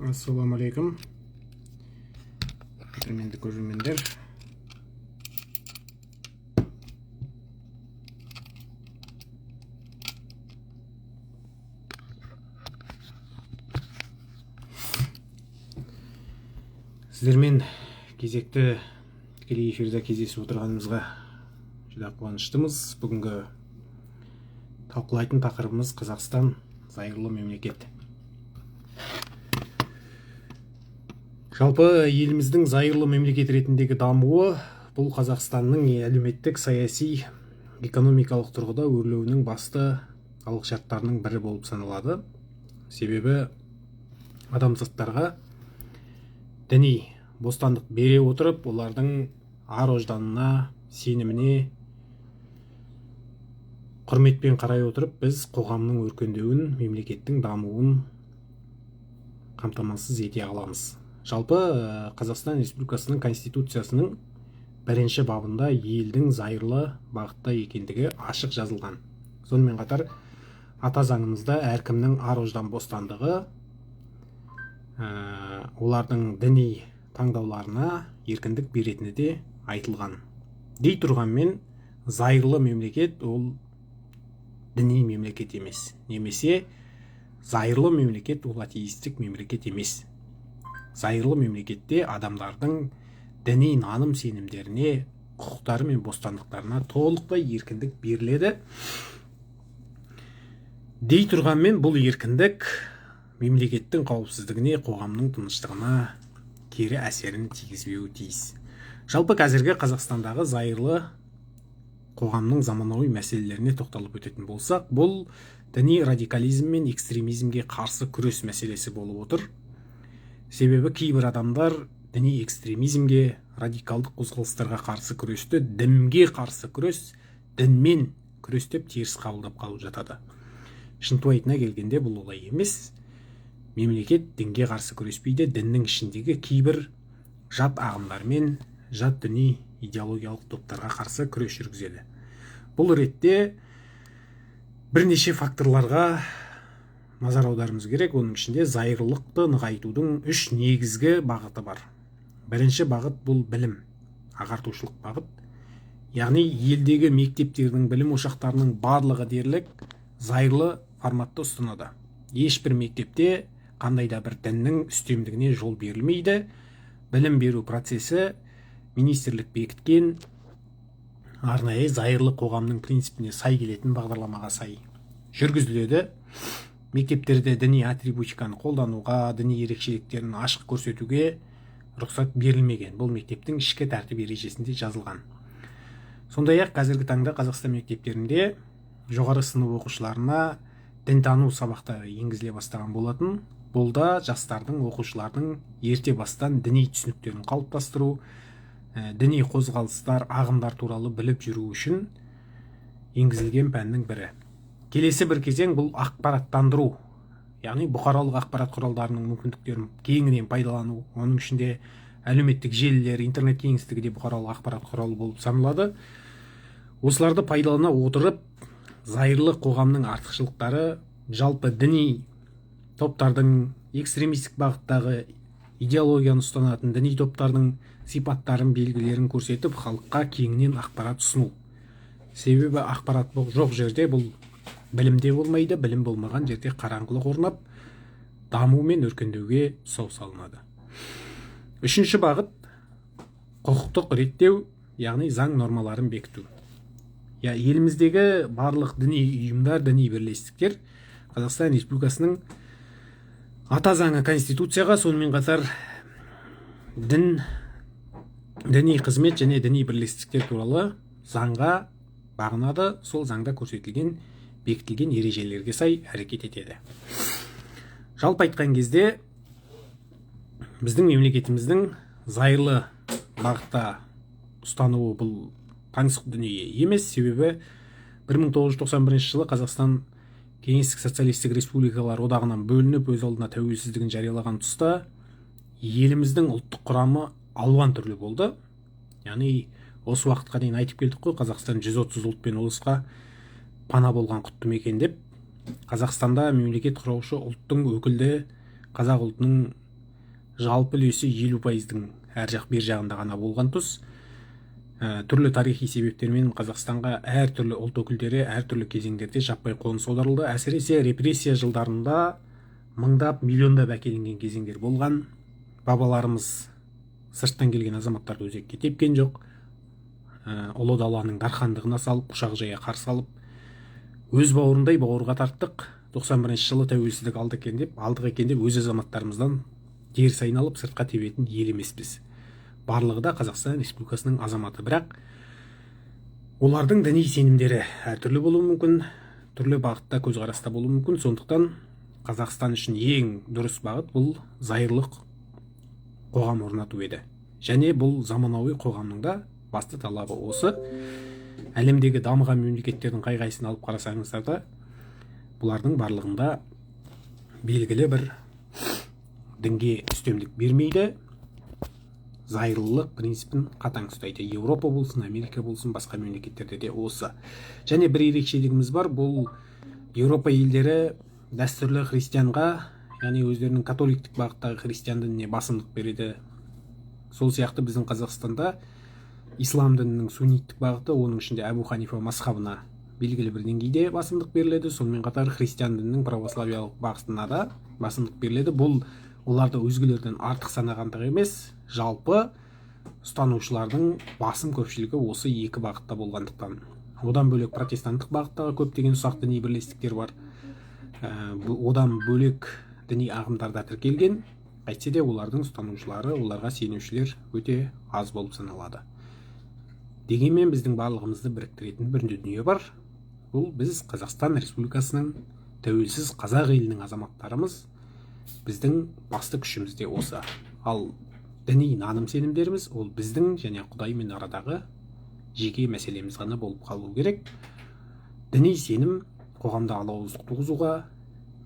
Ассалаумағалейкум, қадірменді көрермендер. Сіздермен кезекті тікелей эфирде кездесіп отырғанымызға жүдә қуаныштымыз. Бүгінгі талқылайтын тақырыбымыз Қазақстан зайырлы мемлекет. Жалпы еліміздің зайырлы мемлекет ретіндегі дамуы бұл Қазақстанның әлеуметтік, саяси, экономикалық тұрғыда өрлеуінің басты алғышарттарының бірі болып саналады. Себебі адамзаттарға діни бостандық бере отырып, олардың ар ожданына, сеніміне құрметпен қарай отырып, біз қоғамның өркендеуін, мемлекеттің дамуын қамтамасыз ете аламыз. Жалпы Қазақстан Республикасының Конституциясының бірінші бабында елдің зайырлы бағытта екендігі ашық жазылған. Сонымен қатар ата заңымызда әркімнің ар ождан бостандығы, олардың діни таңдауларына еркіндік беретіні де айтылған. Дей тұрғанмен, зайырлы мемлекет ол діни мемлекет емес, немесе зайырлы мемлекет ол атеистік мемлекет емес. Зайырлы мемлекетте адамдардың діни наным сенімдеріне, құқықтары мен бостандықтарына толықтай еркіндік беріледі. Дей тұрғанмен, бұл еркіндік мемлекеттің қауіпсіздігіне, қоғамның тыныштығына кері әсерін тигізбеуі тиіс. Жалпы қазіргі Қазақстандағы зайырлы қоғамның заманауи мәселелеріне тоқталып өтетін болсақ, бұл діни радикализм мен экстремизмге қарсы күрес мәселесі болып отыр. Себебі кейбір адамдар діни экстремизмге, радикалдық қозғалыстарға қарсы күресті дінге қарсы күрес, дінмен күрес деп теріс қабылдап қалып жатады. Шынтуайтына келгенде бұл олай емес. Мемлекет дінге қарсы күреспейді, діннің ішіндегі кейбір жат ағымдармен, жат діни идеологиялық топтарға қарсы күрес жүргізеді. Бұл ретте бірнеше факторларға назар аударуымыз керек. Оның ішінде зайырлылықты нығайтудың үш негізгі бағыты бар. Бірінші бағыт бұл білім, ағартушылық бағыт. Яғни елдегі мектептердің, білім ошақтарының барлығы дерлік зайырлы форматты ұстанады. Ешбір мектепте қандай да бір діннің үстемдігіне жол берілмейді. Білім беру процесі министрлік бекіткен арнайы зайырлы қоғамның принципіне сай келетін бағдарламаға сай жүргізіледі. Мектептерде діни атрибутиканы қолдануға, діни ерекшеліктерін ашық көрсетуге рұқсат берілмеген. Бұл мектептің ішкі тәртіп ережесінде жазылған. Сондай-ақ қазіргі таңда Қазақстан мектептерінде жоғары сынып оқушыларына дінтану сабақтары енгізіле бастаған болатын. Бұл да жастардың, оқушылардың ерте бастан діни түсініктерін қалыптастыру, діни қозғалыстар, ағымдар туралы біліп жүру үшін енгізілген пәннің бірі. Келесі бір кезең бұл ақпараттандыру, яғни бұқаралық ақпарат құралдарының мүмкіндіктерін кеңінен пайдалану. Оның ішінде әлеуметтік желілер, интернет кеңістігі де бұқаралық ақпарат құралы болып саналады. Осыларды пайдалана отырып, зайырлы қоғамның артықшылықтары, жалпы діни топтардың, экстремистік бағыттағы идеологияны ұстанатын діни топтардың сипаттарын, белгілерін көрсетіп, халыққа кеңінен ақпарат ұсыну. Себебі ақпарат жоқ жерде бұл білім де болмайды, білім болмаған жерде қараңғылық орнап, даму мен өркендеуге тұсау салынады. Үшінші бағыт құқықтық реттеу, яғни заң нормаларын бекіту. Еліміздегі барлық діни ұйымдар, діни бірлестіктер Қазақстан Республикасының ата заңы Конституцияға, сонымен қатар діни қызмет және діни бірлестіктер туралы заңға бағынады. Сол заңда көрсетілген, бекітілген ережелерге сай әрекет етеді. Жалпы айтқан кезде, біздің мемлекетіміздің зайырлы бағытта ұстануы бұл таңсық дүние емес. Себебі 1991 жылы Қазақстан Кеңестік Социалистік Республикалар Одағынан бөлініп, өз алдына тәуелсіздігін жариялаған тұста еліміздің ұлттық құрамы алуан түрлі болды. Яғни осы уақытқа дейін айтып келдік қой, Қазақстан 130 ұлт пен ұлысқа пана болған құтты мекен деп. Қазақстанда мемлекет құраушы ұлттың өкілді қазақ ұлтының Жалпы үлесі 50%-дың әр жақ бер жағында ғана болған тұс. Түрлі тарихи себептермен Қазақстанға әртүрлі ұлт өкілдері әртүрлі кезеңдерде жаппай қоныс аударылды. Әсіресе репрессия жылдарында мыңдап, миллиондап әкелінген кезеңдер болған. Бабаларымыз сырттан келген азаматтарды өзекке тепкен жоқ. Ұлы даланың дархандығына салып, құшақ жая қарсы алып, өз бауырындай бауырға тарттық. 91 жылы тәуелсіздік алдық екен деп өз азаматтарымыздан теріс айналып сыртқа тебетін ел емеспіз. Барлығы да Қазақстан Республикасының азаматы, бірақ олардың діни сенімдері әртүрлі болуы мүмкін, түрлі бағытта көзқараста болуы мүмкін. Сондықтан Қазақстан үшін ең дұрыс бағыт бұл зайырлық қоғам орнату еді. Және бұл заманауи қоғамның да басты талабы осы. Әлемдегі дамыған мемлекеттердің қай-қайсысын алып қарасаңыздар да, бұлардың барлығында белгілі бір дінге үстемдік бермейді, зайырлылық принципін қатаң ұстайды. Еуропа болсын, Америка болсын, басқа мемлекеттерде де осы. Және бір ерекшелігіміз бар, бұл Еуропа елдері дәстүрлі христианға, яғни өздерінің католиктік бағыттағы христиан дініне басымдық береді. Сол сияқты біздің Қазақстанда ислам дінінің сунниттік бағыты, оның ішінде Әбу Ханифа мазхабына белгілі бір деңгейде басымдық беріледі. Сонымен қатар христиан дінінің православиялық бағытына да басымдық беріледі. Бұл оларды өзгелерден артық санағандық емес, жалпы ұстанушылардың басым көпшілігі осы екі бағытта болғандықтан. Одан бөлек протестанттық бағыттағы көптеген ұсақ діни бірлестіктер бар. Одан бөлек діни ағымдар да тіркелген. Әйтсе де олардың ұстанушылары, оларға сенушілер өте аз болып саналады. Дегенмен біздің барлығымызды біріктіретін бір дүние бар. Бұл біз Қазақстан Республикасының тәуелсіз қазақ елінің азаматтарымыз. Біздің басты күшіміз де осы. Ал діни наным сенімдеріміз ол біздің және Құдаймен арадағы жеке мәселеміз ғана болып қалу керек. Діни сенім қоғамда алауыздық туғызуға,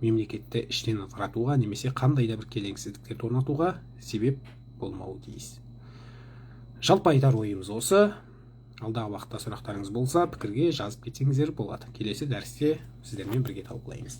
мемлекетті іштен ыдыратуға немесе қандай да бір келеңсіздіктерді орнатуға себеп болмауы тиіс. Жалпы айтар ойымыз осы. Алдағы уақытта сұрақтарыңыз болса, пікірге жазып кетсеңіздер болады. Келесі дәрісте сіздермен бірге талқылаймыз.